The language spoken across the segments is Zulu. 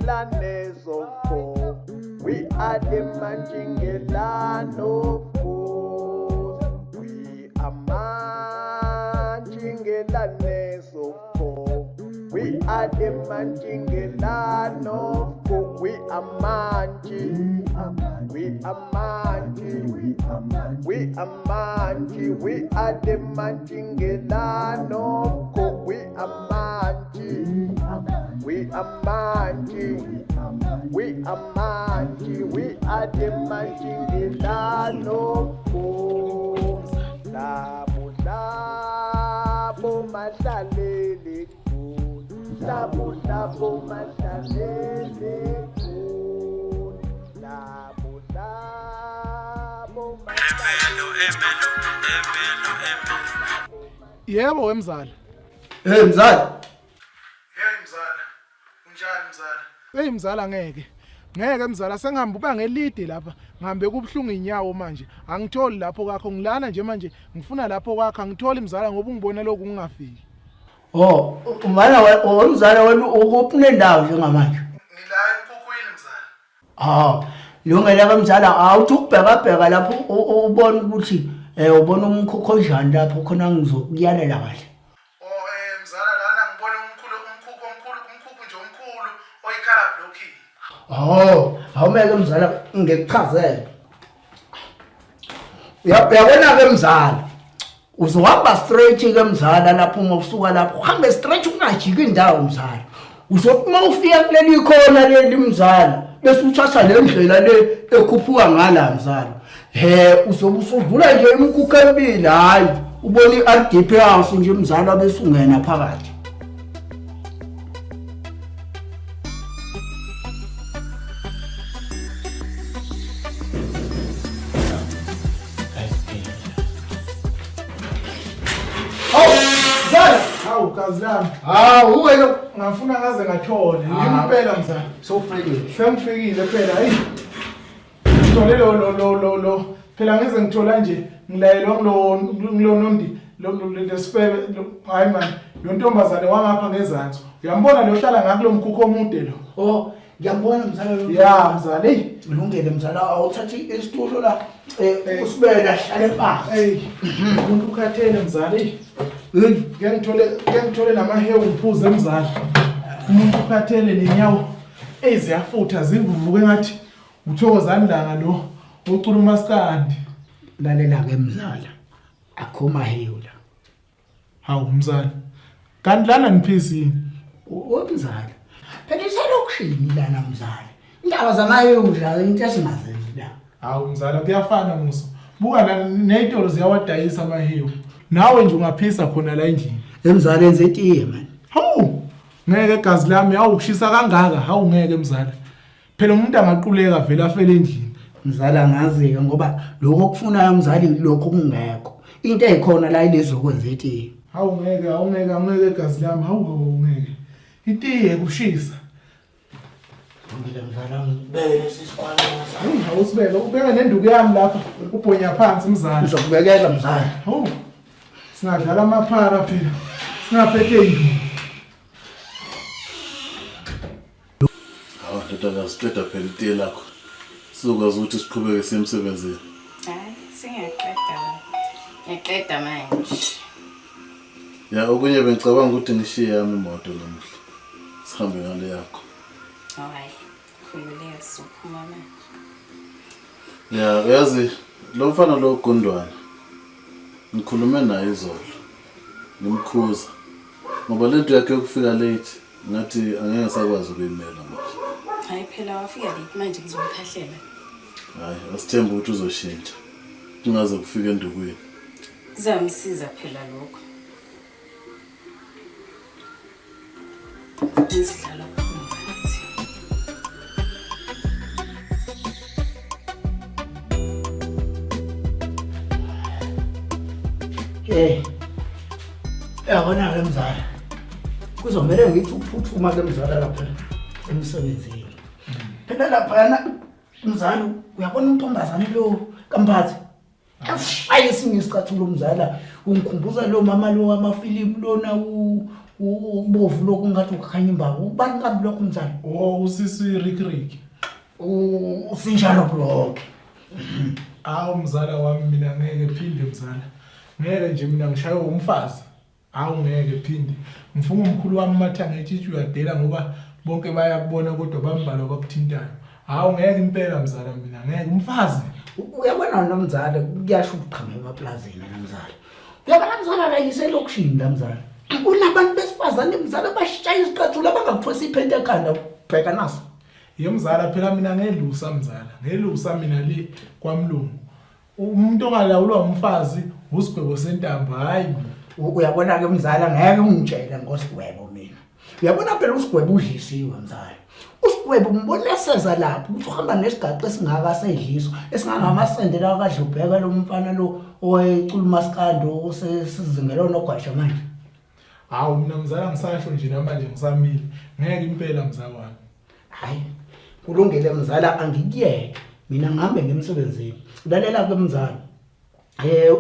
Mantshingelane of course. We are the Mantshingelane of course. We are Mantshingelane of course. We are the Mantshingelane of course. We are Mantshi. We are Mantshi. We are Mantshi. We are the Mantshingelane of course. We are Mantshi. We are Mantshi. We are Mantshi. We are the Mantshingelane of course. Labo labo mahlalele khona. Labo labo mahlalele khona. Labo labo mahlalele. Yebo wemzala. Hey mzala. Hey mzala. Unjani mzala? Hey mzala ngeke. Ngeke mzala sengihamba uba ngelide lapha. Ngihambe kubuhlungu inyawo manje. Angitholi lapho kwakho ngilana nje manje ngifuna lapho kwakho angitholi mzala ngoba ungibona lokhu ngingafiki. Oh, umana wemzala wena ukuphi nendawo njengamanje? Ngila enkukhwini mzala. Ah, lungela ke mzala awuthi ukubheka bheka lapho ubone ukuthi ubona umkhukhu onjani lapho khona ngizokuyalela kahle. Oh mzala lana ngibona umkhulu umkhukhu omkhulu umkhukhu nje omkhulu oyikhala blocking. Oh, awumeke mzala ngikuchazele. Uyabona ke mzala. Uzohamba straight ke mzala lapho uma usuka lapho uhambe straight ungajiki indawo mzala. Uzothi uma ufika kuleli khona leli mzala bese uthatha le ndlela le ekhuphuka ngala mzala. He uzobe usudlula nje imikhukhu emibili hayi ubona i-RDP house nje mzala bese ungena phakathi. Hawu, mzala. Hawu, gazi lami. Hawu, wena Ngafuna ngaze ngathole. Ngempela mzala. sowufikile. Sengifikile phela. Hey. Ngithole lo lo lo lo lo. Phela ngize ngithola nje ngilayelwa ngilo ngilo nondi lo lesifebe hayi man lo ntombazane wangapha ngezansi. Uyambona lo hlala ngakulo mkhukhu omude lo. Oh, ngiyambona mzala lo. Ya mzala, hey. Ulungele mzala awuthathe isitulo la usibeke ahlale phansi. Hey. Umuntu ukhathele mzala, hey. Hey, Ke ngithole namahewu ngiphuze mzala. Umuntu ukhathele nenyawo eziyafutha zivuvuke ngathi uthokozani langa lo ucula umaskandi. Lalela ke mzala. Akho mahewu la. Hawu mzala. Kanti lana niphisi yini? Womzala. Phela iselokishini lana mzala. Indaba zamahewu nje into esingazenzi la. Hawu mzala kuyafana musa. Buka la nezitolo ziyawadayisa amahewu. Nawe nje ungaphisa khona la endlini. Emzala enze itiye man. Hawu ngeke gazi lami hawu kushisa kangaka hawu ngeke mzala. Phela umuntu angaquleka vele afele endlini. Mzala ngazi-ke ngoba lokho okufunayo mzali lokho kungekho. Into eyikhona la ilezi zokwenza itiye. Hawu ngeke hawu ngeke hawu ngeke gazi lami hawu hawu ngeke. Itiye kushisa. Ngile mzala ngibeke lesi sikhwama. Hawu hawu sibeke ubeke nenduku yami lapha ubhonya phansi mzala. Ngizokubekela mzala. Hawu singadlala amaphara phela. Singaphethe induku. Hawu ndodakazi qeda phela itiye lakho. Sizokwazi ukuthi siqhubeke siye emsebenzini. Hayi, sengiyaqeda. Ngiyaqeda manje. Ya okunye bengicabanga ukuthi ngishiye yami imoto namuhla. Sihambe ngale yakho. Hayi, khululeka sizophuma manje. Ya uyazi lo mfana lo Gundwana ngikhulume naye izolo ngimkhuza ngoba lento yakhe yokufika late ngathi angeke ngisakwazi ukuyimela manje. Hayi phela wafika late manje ngizomkhahlela. Hayi asithembe ukuthi uzoshintsha kungaze kufike endukwini. Kuzamsiza phela lokho. Isidlala phakathi. Hey. Yabona ke mzala. Kuzomele ngithi ukuphuthuma ke mzala lapha emsebenzini. Phela laphayana mzala uyabona untombazane lo kamphathi. Ashaye esinye isicathulo mzala ungikhumbuza lo mama lo wamafilimu lona u Ubovu lokhu ngathi ukhanya imbawu. Ubani kabi lokhu mzala? Oh, usisi Rick Rick. Usinjalo bloke. Hawu mzala wami mina ngeke phinde mzala. Ngeke nje mina ngishaywe umfazi. Hawu ngeke phinde. Ngifunga umkhulu wami mathanga etshitshi uyadela ngoba bonke bayakubona kodwa bambalwa abakuthintayo. Hawu ngeke impela mzala mina ngeke umfazi. Uyabona lo mzala kuyasho ukuqhamuka emaplazini lo mzala. Uyabona mzala la iselokishini la mzala. Kunabantu besifazane mzala bashaya izicathulo abangakuthwesa iphenti ekhanda bheka naso. Ye mzala phela mina ngelusa mzala. Ngelusa mina le kwamlungu. Umuntu ongalawulwa umfazi usigwebo sentambo hayi mina. Uyabona ke mzala ngeke ungitshele ngosigwebo mina. Uyabona phela usigwebo udlisiwe mzala. Usigwebo umbona eseza lapho ukuthi uhamba nesigaxa esingaka sedliso esingangamasende lawa kadlubheka lo mfana lo owayecula umaskandi osesizingela onogwaja manje. Hawu mina mzala ngisasho nje namanje ngisamile. Ngeke impela mzawami. Hayi kulungile mzala angikuyeke mina ngihambe ngemsebenzini. Lalela ke mzala.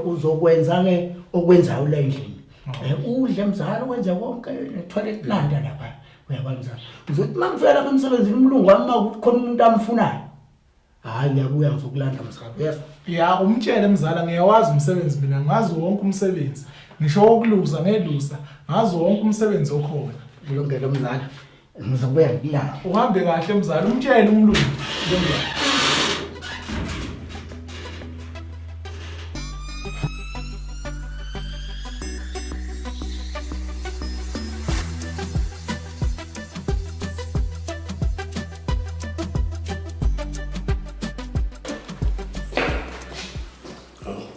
Uzokwenza ke okwenzayo la endlini. Udle mzala wenze konke toilet landa lapha. Uyabona mzala. Uzothi mangifika lapha emsebenzini umlungu wami makuthi khona umuntu amfunayo. Hayi ngiyabuya ngizokulanda mzala. Uyezwa? Ya umtshele mzala ngiyawazi umsebenzi mina ngazi wonke umsebenzi. Ngisho ukuluza ngelusa ngazi wonke umsebenzi okhona. Kulungile mzala. Ngizobuya ngikulande. Uhambe kahle mzala umtshele umlungu. Kulungile.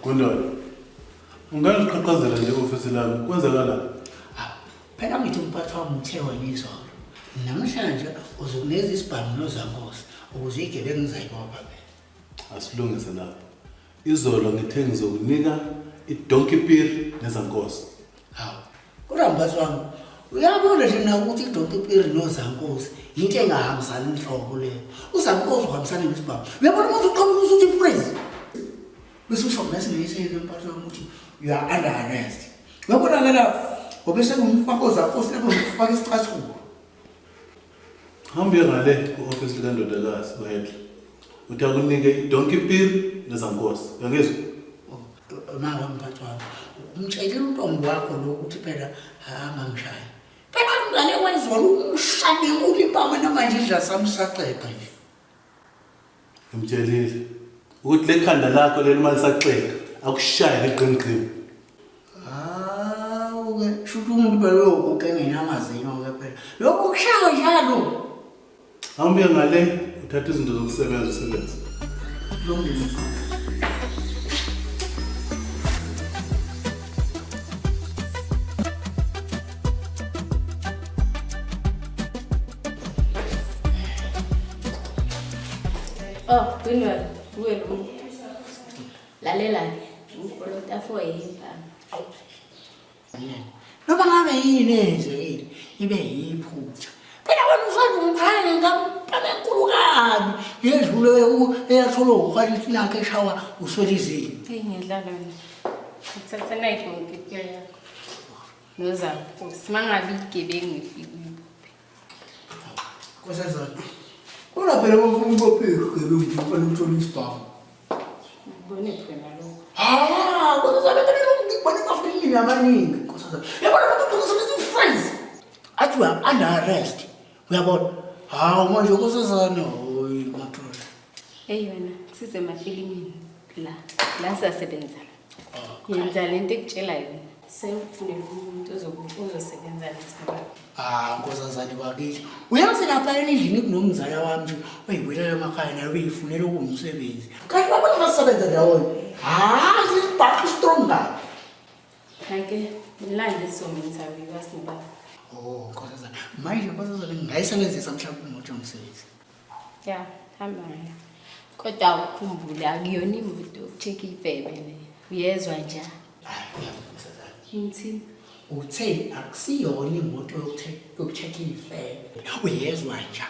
Gundwane, ungaziqhaqhazela nje ofisi lami, kwenzakala? Phela ngithi umphathi wami uthe wena izolo. Namhlanje uzokunikeza isibhamu nozankosi ukuze igebengu ngizayibopha phela. Asilungise lapho. Izolo ngithe ngizokunika i-donkey peer nezankosi. Hawu. Kodwa mphathi wami uyabona nje na ukuthi i-donkey peer nozankosi into engahambisani nhlobo leyo. Uzankosi uhambisana nesibhamu. Uyabona uma usuqhamuka usuthi freeze. Bese usho ngesingisi mphathi wami ukuthi you are under arrest. Uyabona ke lapho ngoba sengumfaka ozankosi lapho ngifaka isicathulo. Hamba uye ngale ku-ofisi likandodakazi uHedla. Uthi akunike i-donkey peer nezankosi. Uyangizwa? Mama mphathi wami, umtshelile untombi wakho lo ukuthi phela angangishayi. Phela umngane wezolo umshane enkulu impama namanje idla samsaxega nje. Ngimtshelile ukuthi le khanda lakho leli uma lisaxega akushaye ngeqiniqini. Hawu ke shuthi umuntu phela uyoguga engenamazinyo ke phela. Lokhu kushaya njalo. Hamba uye ngale uthathe izinto zokusebenza usebenze. Kulungile. Oh, Gwinwell, uwe lo muntu. Lalela-ke, ngikolota for yimpama. Noma ngabe yini eyenzekile ibe yiphutha. Phela wena usazi ngimshaya ngenkampani enkulu kabi yedlule eyatholwa ukhwalithi lakhe eshawa uswele izinto. Eyi ngiyadlala wena. Ngithatha nayi yonke impilo yakho. Nozankosi, mangabe igebengu ifike uyibophe. Nkosazana, kodwa phela bafuna ubophe igebengu nje kufanele uthole isibhamu. Ubone khona lokho. Ah, nkosazana phela ngibone amafilimi amaningi nkosazana. Yabona abantu usebenzisa freeze. Athi we are under arrest. Uyabona? Hawu manje nkosazana, hoyi madoda. Eyi wena, kusisemafilimini la. La siyasebenza. Yenza lento ekutshela yona. Sewufunela umuntu ozosebenza nathi ngoba Ah, nkosazane bakithi. Uyazi lapha endlini kunomzala wami nje oyibulela emakhaya naye uyifunela okuwumsebenzi. Kanti babona basebenza ndawonye. Hayi, sisibhaqa strong kabi. Hake, ngilande sizominterview asinobaba. Oh, nkosazane. Manje nkosazane ngingayisebenzisa mhlawumbe imoto yomsebenzi. Ya, hamba ngayo. Kodwa ukhumbule akuyona imoto yokucheck ifebe le. Uyezwa nje? Hayi, uyabona nkosazane. Ngithini? Uthe akusiyona imoto yokucheck ifebe. Uyezwa nje?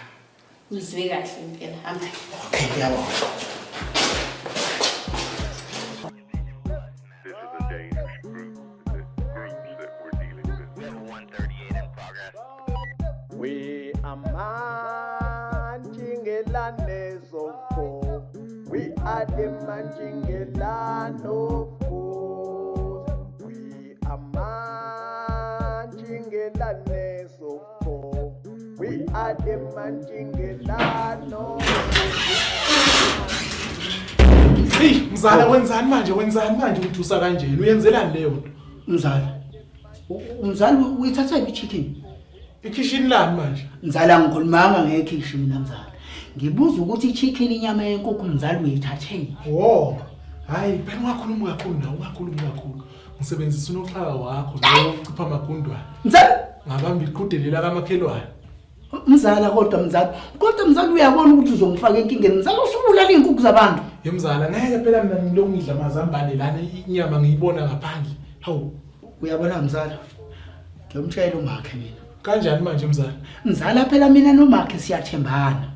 Uzwe kahle impela. Hamba. Okay, ngiyabonga. This is a dangerous group, that groups that we're dealing with. Mantshingelane of course. We are the Mantshingelane of course. We are Mantshingelane of course. We are the Mantshingelane of Hey mzala wenzani manje wenzani manje uthusa kanjena uyenzelani leyo nto? Mzala. Mzala uyithatha iphi chicken? Ikhishini lani manje? Mzala ngikhulumanga ngekhishi mina mzala. Ngibuza ukuthi ichicken inyama yenkukhu mzala uyithathe. Oh. Hayi, phela ungakhulumi kakhulu nawe, ungakhulumi kakhulu. Ngisebenzisa unoxhaka wakho lo ucipha amagundwane. Mzala ngabamba iqhude lela kamakhelwane. Mzala kodwa mzala, kodwa mzala uyabona ukuthi uzongifaka enkingeni. Mzala usubulala izinkukhu zabantu. Yemzala ngeke phela mina ngilokhu ngidla amazambane lana inyama ngiyibona ngaphandle. Hawu. Uyabona mzala. Ngiyomtshela umakhe mina. Kanjani manje mzala? Mzala phela mina nomakhe siyathembana.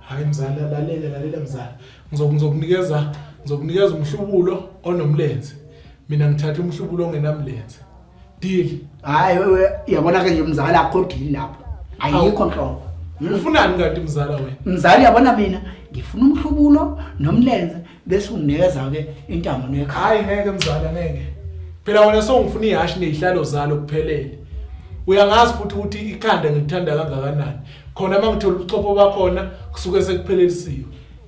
Hayi mzala lalela lalela mzala. Ngizokunikeza ngizokunikeza umhlubulo onomlenze. Mina ngithatha umhlubulo ongenamlenze. Deal. Hayi uyabona ke nje mzala akho deal lapho. Ayikho nhlobo. Ufunani kanti mzala wena? Mzala uyabona mina ngifuna umhlubulo nomlenze bese unginikeza ke intamo nekhaya. Hayi ngeke mzala ngeke. Phela wena songifuna ihashi nezihlalo zalo kuphelele. Uyangazi futhi ukuthi ikhanda ngilithanda kangakanani. Khona mangithola ubuchopho bakhona kusuke sekuphelelisiwe.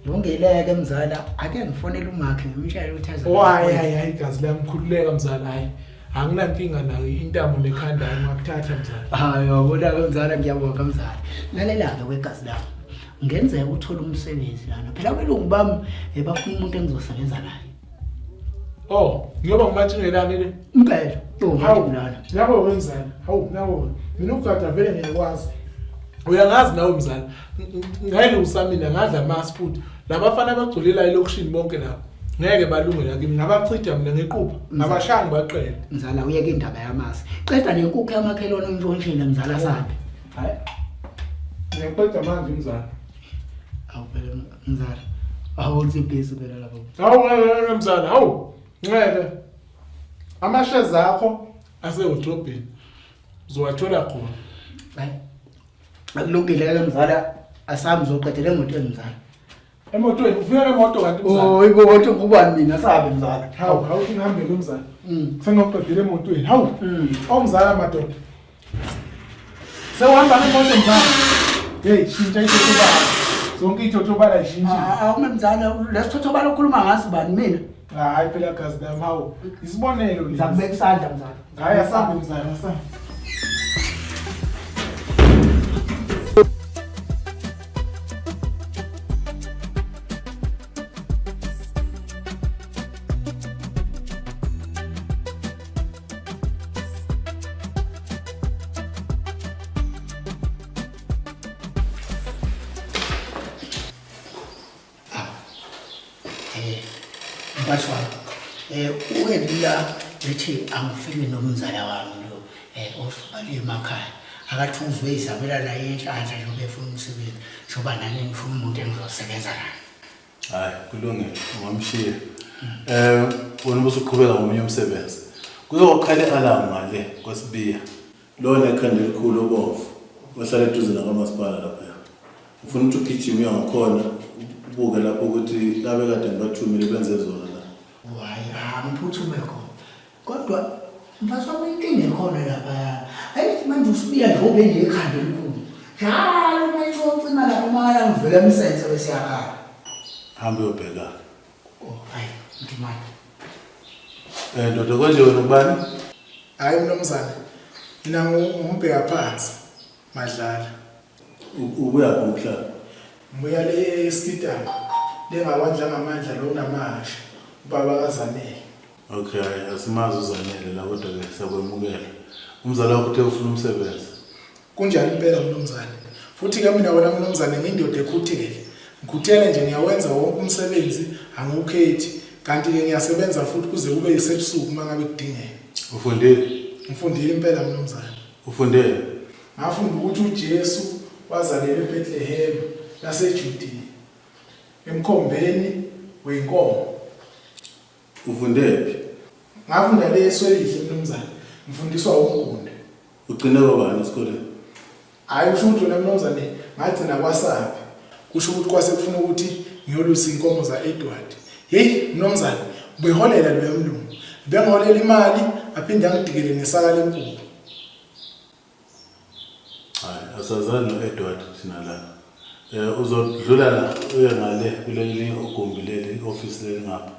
Lungileke mzala ake ngifonele umakhe ngimtshele ukuthi aze. Oh hayi hayi hayi igazi lami khululeka mzala hayi. Anginankinga nayo intamo nekhanda ngakuthatha mzala. Hayi wabona ke mzala ngiyabonga mzala. Lalela ke wegazi lami. Ngenzeka uthole umsebenzi lana. Phela abelungu bami eh, bafuna umuntu engizosebenza naye. Oh, ngiyoba ngumatshingelane le. Impela, umatshingelane. Yabo ke mzala. Hawu, nawo. Mina ukugada vele ngiyakwazi. Uyangazi nawe mzala. Ngayilusa mina ngadla amasi futhi. Labafana abagculela elokishini bonke laba. Ngeke balunge la kimi ngabachitha mina ngequpha. Ngabashaya ngibaqede. Mzala uyeke indaba yamasi. Qeda nenkukhu yamakhelwane oyintshontshile mzala sabe. Hayi. Ngiyaqeda manje mzala. Awu phela mzala. Awu uthi phela lapho. Hawu ngeke mzala, hawu. Ngeke. Amashezi akho asewodrobheni. Uzowathola khona. Hayi. Akulungile ke mzala asami uzoqedela emotweni mzala. Emotweni ufika ngemoto kanti mzala. Oh, imoto kubani mina sabe mzala. Hawu, hawu ngihambe lo mzala. Sengiyoqedela emotweni. Hawu. Awumzala madoda. Sewuhamba ngemoto mzala. Hey, shintsha ithothobala. Zonke ithothobala ishintshile. Awume mzala, lesithothobala okhuluma ngaso bani mina? Hayi phela gazi lami hawu. Isibonelo lesi. Ngizakubeka isandla mzala. Hayi asambe mzala asambe. Eh, mphathi wami um uke la ethi angifike nomzala wami lo um osuka le emakhaya akathi uzoyizamela naye inhlanhla njengoba efuna umsebenzi njengoba nami ngifuna umuntu engizosebenza naye. Hayi kulungile ungamshiya. Eh wena ubusuqhubeka ngomunye umsebenzi. Kuzokhala i-alarm ngale kwaSibiya. Lona ekhanda elikhulu obomvu ohlala eduze nakamasipala lapha. Ufuna ukuthi ugijime uye ngakhona ubuke lapho ukuthi laba ekade ngibathumile benze zona la. Hayi angiphuthume khona. Kodwa mphathi wami inkinga ekhona laphaya. Ayithi manje uSibiya nje ube nekhanda elikhulu. Njalo uma icocima lapho makala ngivela emsense bese yakhala. Hamba uyobheka. Oh, hayi, ngimanje. Eh ndoda konje wena ubani? Hayi mnumzane. Mina ngumbheka phansi Madlala. Ubuya kuphi ukuhlala? Ngibuya le eSkitana. Lengawandla ngamandla lo unamahasha. Ubaba kaZanele. Okay, asimazi uZanele la kodwa ke siyakwemukela. Umzala wakho uthe ufuna umsebenzi. Kunjalo impela mnumzane. Futhi ke mina wena mnumzane ngiyindoda ekhuthele. Ngikhuthele nje ngiyawenza wonke umsebenzi angiwukhethi. Kanti ke ngiyasebenza futhi kuze kube yisebusuku uma ngabe kudingeka. Ufundile? Ngifundile impela mnumzane. Ufundile? Ngafunda ukuthi uJesu wazalelwa eBethlehem laseJudiya emkhombeni wenkomo. Ufundephi? Ngafunda le eSwelihle mnumzane. Ngifundiswa uMgunda. Ugcine kobani esikoleni? Hhayi usho ukuthi wena mnumzane ngagcina kwaSaphi. Kusho ukuthi kwase kufuna ukuthi ngiyolusa inkomo za-Edward. Heyi mnumzane, ubeholela loya mlungu. Bengiholela imali aphinde angidikele nesaka lempuphu. Hayi, asazani no-Edward thina la. Eh uzodlula la uye ngale kuleli ugumbi leli office leli ngapha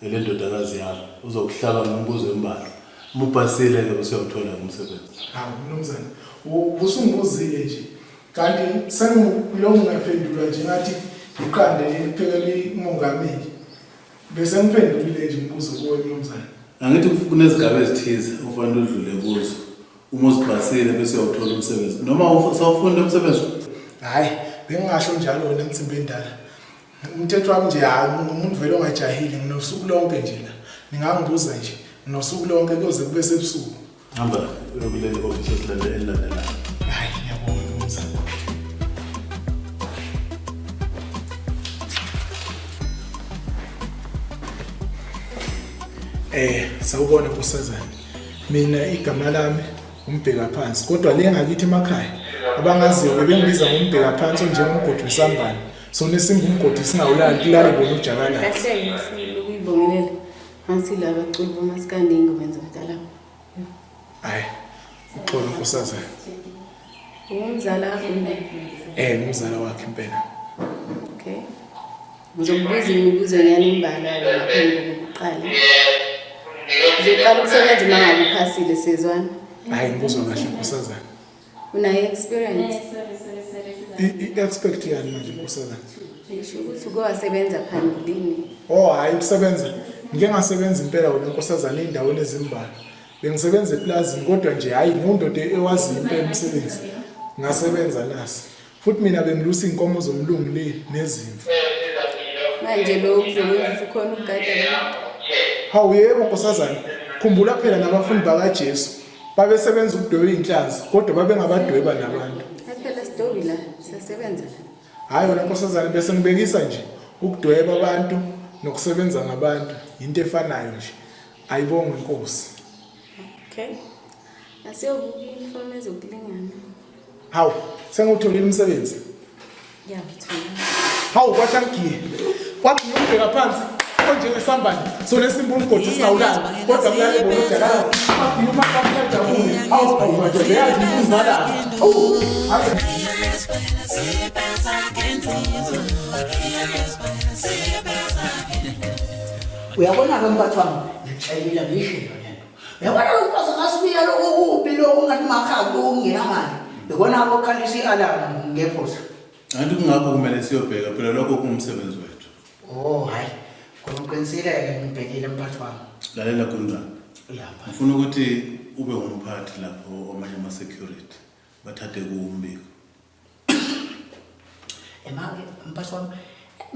elendodakazi yakho. Uzokuhlaba ngemibuzo embalwa. Uma upasile ke usuyawuthola umsebenzi. Hawu mnumzane, ubusungibuzile nje. Kanti sengilokhu ngiyaphendulwa nje ngathi iqanda eliphekela umongameli. Bese ngiphendulile nje umbuzo kuwe mnumzane. Angithi kunezigaba ezithize ofanele udlule kuzo. Uma uzipasile bese uyawuthola umsebenzi. Noma sawufunda umsebenzi? Hhayi, bengingasho njalo wena nsimbi endala. Umthetho wami nje hayi umuntu vele ongajahile nginosuku lonke nje la. Ningangibuza nje, nginosuku lonke kuyoze kube sebusuku. Hamba uyokuleli ofisi elilandelayo. Hayi, ngiyabonga mnumzane. Eh, sawubona nkosazana. Mina igama lami umbheka phansi kodwa le ngakithi emakhaya abangaziyo bebengibiza ngombheka phansi onjengomgodi wesambane. Sona esimba umgodi singawulali kulale bona ujakalala. Kahle kahle ukuyibongelela. Ansi la baculi bomaskandi ingoma zomdala. Hayi, uxolo nkosazana. Umzala kaGunda. Eh, ngumzala wakhe impela. Okay. Ngizokubuza imibuzo nyana imbalwa ngaphambi kokuqala. Uzoqala ukusebenza uma ngabe uphasile sezwana. Hayi, ngikuzwa kahle nkosazana. Unayo experience? I-expect yani manje nkosazana? Ngisho ukuthi uke wasebenza phambilini. Oh, hayi ukusebenza. Ngike ngasebenza impela wena nkosazana ey'ndaweni ezimbalwa. Bengisebenza eplazini kodwa nje hayi ngundoda ewaziyo impela umsebenzi. Ngasebenza nasi. Futhi mina bengilusa iy'nkomo zomlungu le nezimvu. Manje lokhu kuzokwenza ukuthi ukhona ukugada abantu. Hawu yebo nkosazana. Khumbula phela nabafundi bakaJesu. Babesebenza ukudweba iy'nhlanzi kodwa babengabadweba nabantu. Hayi phela sidobi la, siyasebenza la. Hhayi wena nkosazana bese ngibekisa nje ukudweba abantu nokusebenza ngabantu yinto efanayo nje. Ayibongwe inkosi. Okay. Asiyobuka i-uniform ezokulingana. Hawu, sengiwutholile umsebenzi. Ya, ngitholile. Hawu, kwathi angigiye. Kwagiye umbheka phansi onjengesambane sona esimba umgodi singawulali kodwa kulale bona ujakala. Kwagiye umakaphi ajabule. Hawu, hawu madoda yazi umzalana. Hawu, hayi. Uyabona-ke mphathi wami, ngikutshelile ngiyishilo le nto. Uyabona lo mfazi akasibiya lokho kubi lokho ungathi makhazi lokho kungenamali. Ikona okukhalisa i-alarm ngephutha. Anti kungakho kumele siyobheka phela lokho kungumsebenzi wethu. Oh hayi, khona uqinisile-ke ngibhekile mphathi wami. Lalela Gundwane. Ya mphathi. Ngifuna ukuthi ube ngumphathi lapho amanye ama-security bathathe kuwo umbiko. Ema-ke mphathi wami,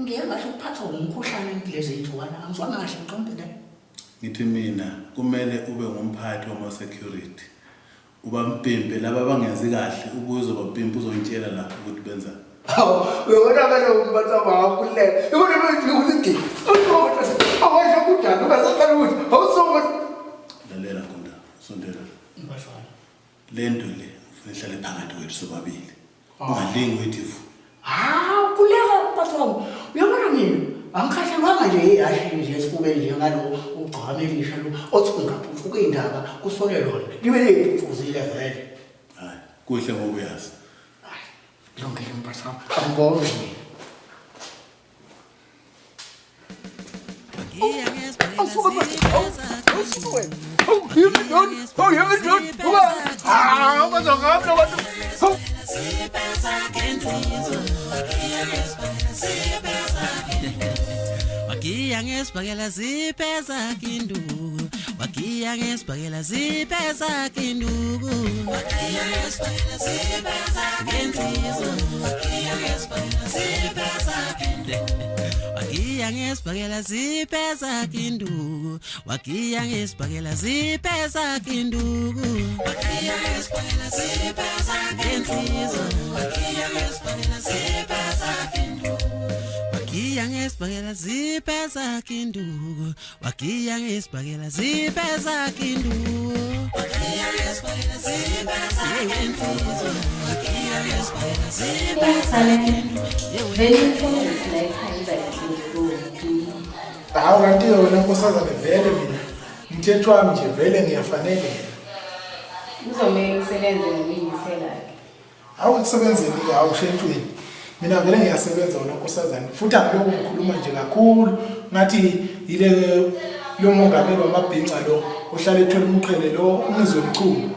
ngiye ngasho ukuphathwa wumkhuhlane kulezi iy'nhlukwana, angizwanga kahle mhlawumbe le. Ngithi mina kumele ube ngumphathi wama-security. Ubampimpe laba abangenzi kahle ubuye uzobampimpa uzongitshela lapho ukuthi benzani. Hawu, uyabona ke lo mphathi wami awukhululeka. Yabona manje ukuthi gi. Awasho kunjani ungasaqala ukuthi awusuka. Lalela Gunda, sondela. Mphathi wami. Le nto le ufuna ihlale phakathi kwethu sobabili. Ungalingi uyithi vu. Hawu, kuleka mphathi wami. Uyabona mina angikhahlelwanga nje ihhashi nje esifubeni nje ngalo ugcwame elisha lo othi ungaphuthuka indaba kusole lona libe ley'phuthuzile vele. Hayi, kuhle ngoba uyazi. Hayi, kulungile mphathi wami. Angibonge mina. Wagiya ngesibhakela ziphe zakhe induku wagiya ngesibhakela ziphe zakhe induku wagiya ngesibhakela ziphe zakhe insizwa wagiya ngesibhakela ziphe zakhe wagiya ngesibhakela ziphe zakhe induku wagiya ngesibhakela ziphe zakhe induku wagiya ngesibhakela ziphe zakhe insizwa wagiya ngesibhakela ziphe zakhe induku wagiya ngesibhakela ziphe zakhe induku wagiya ngesibhakela ziphe zakhe induku. Wagiya ngesibhakela ziphe zakhe induku. Wagiya ngesibhakela ziphe zakhe induku. Vele umfundisi la ekhaya iba kahle nje kuwe. Hawu kanti wena nkosazane vele mina umthetho wami nje vele ngiyafaneleka. Kuzomele usebenze ngokuyimisela-ke. Hawu ekusebenzeni-ke hawu shentshweni. Mina vele ngiyasebenza wena nkosazane futhi angilokhu ngikhuluma nje kakhulu ngathi yile lo mongameli wamabhinca lo ohlala ethola umqhele lo ungizwe mchunu.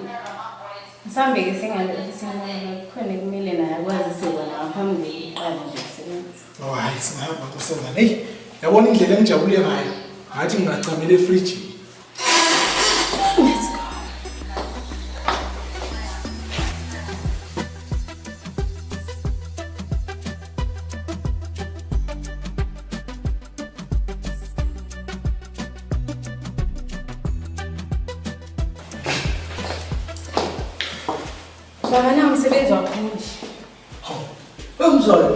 Mhlawumbe-ke singale ofisini kababa kukhona ekumele naye akwazise kona ngaphambi kokuqala nje ukusebenza. Oh hayi singahamba nkosazane. Hey, yabona indlela engijabule ngayo. Ngathi ngingachamela efrijini. Let's go. Baba na umsebenzi wakho nje. Emzala.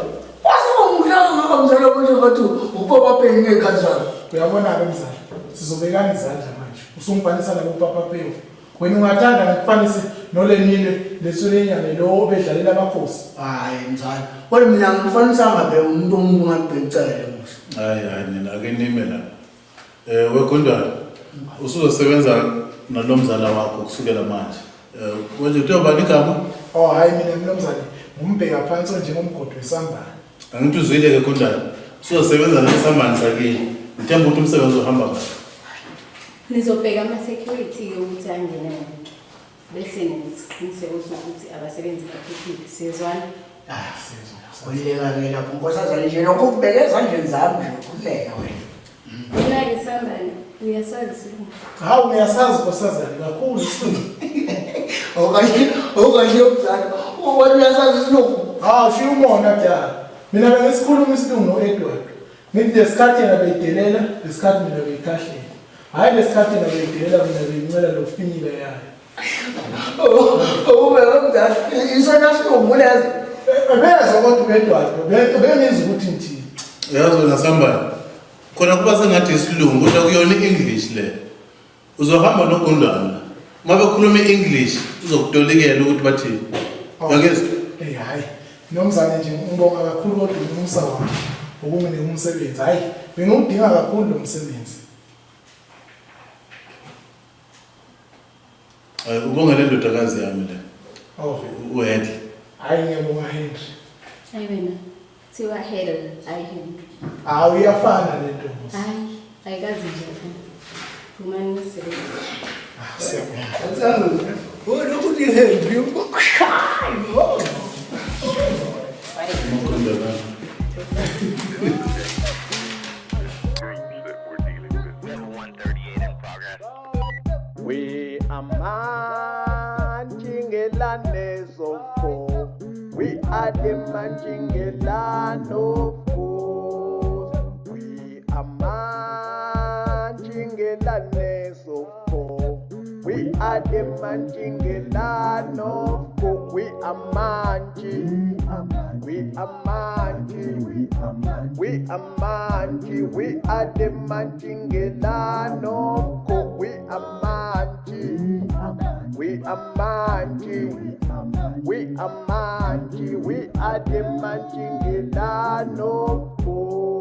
Wase umuhle kangaka mzala manje ngathi upapa peni ngey'khathi zakho. Uyabona-ke mzala, sizobekana izandla manje. Usungifanisa nabo Papa Pewu. Wena ungathanda ngikufanise nolenile letswelenyane lo obedlalela amakhosi. Hhayi mzala. Kodwa mina ngikufanisanga be umuntu omuntu ungabhecele musa. Hayi hayi nina ake nime la. Eh wegundwane usuzosebenza nalomzala wakho kusukela manje. Eh konje kuthiwa bani igama? Oh hayi mina mnumzane ngumbheka phansi onjengomgodi wesambane. Angithi uzwile ke Gundwane. Usuzosebenza nesambane sakini. Ngithemba ukuthi umsebenzi uhamba kahle. Nizobheka ama-security-ke ukuthi angene wonke. Bese nenza isiqiniseko sokuthi abasebenzi baphephile. Siyezwana? Ah sizwe. Khululeka-ke lapho nkosazane nje lokho kubeke ezandleni zami nje khululeka wena. Wena-ke sambane uyasazi isilungu. Hawu ngiyasazi nkosazane kakhulu isilungu. Okanye okanye mzala. Wena uyasazi isilungu. Hawu shiya umona dala. Mina bengisikhuluma isilungu no-Edward. Ngithi lesikhathi yena beyidelela, lesikhathi mina beyikhahlela. Hhayi lesikhathi yena beyidelela mina beyincela lokufinyila yayo. Ube mzala. Isona silungu lezo. Ebezwa kodwa u-Edward, bengizwa ukuthi ngithini. Yazi wena sambane. Khona kuba sengathi isilungu kodwa kuyona i-English le. Uzohamba nogundwana. Uma bekhuluma i-English uzokutolikela ukuthi bathini. Uyangizwa? Hey hayi, mnumzane nje ngibonga kakhulu kodwa umusa wakho ukunginika umsebenzi. Hayi, bengiwudinga kakhulu lo msebenzi. Hayi ubonga le ndodakazi yami le. Oh, uHenry. Hayi ngiyabonga Henry. Hayi wena. Kuthiwa Helen, hayi Henry. Hawu iyafana le nto. Hayi, ayikazi nje afana. Phumani nisebenze. Ah, siyabonga. Wena uthi Henry ukushaya. Gundwana. We are Manjingelane of four. We are the Manjingelane of course. We are Manjingelane of four. We are the Manjingelane of four. We are Manji. We are Manji. We are Manji. We are the Manjingelane of four. We are Manji. We are Manji. We are Manji. We are the Manjingelane of four.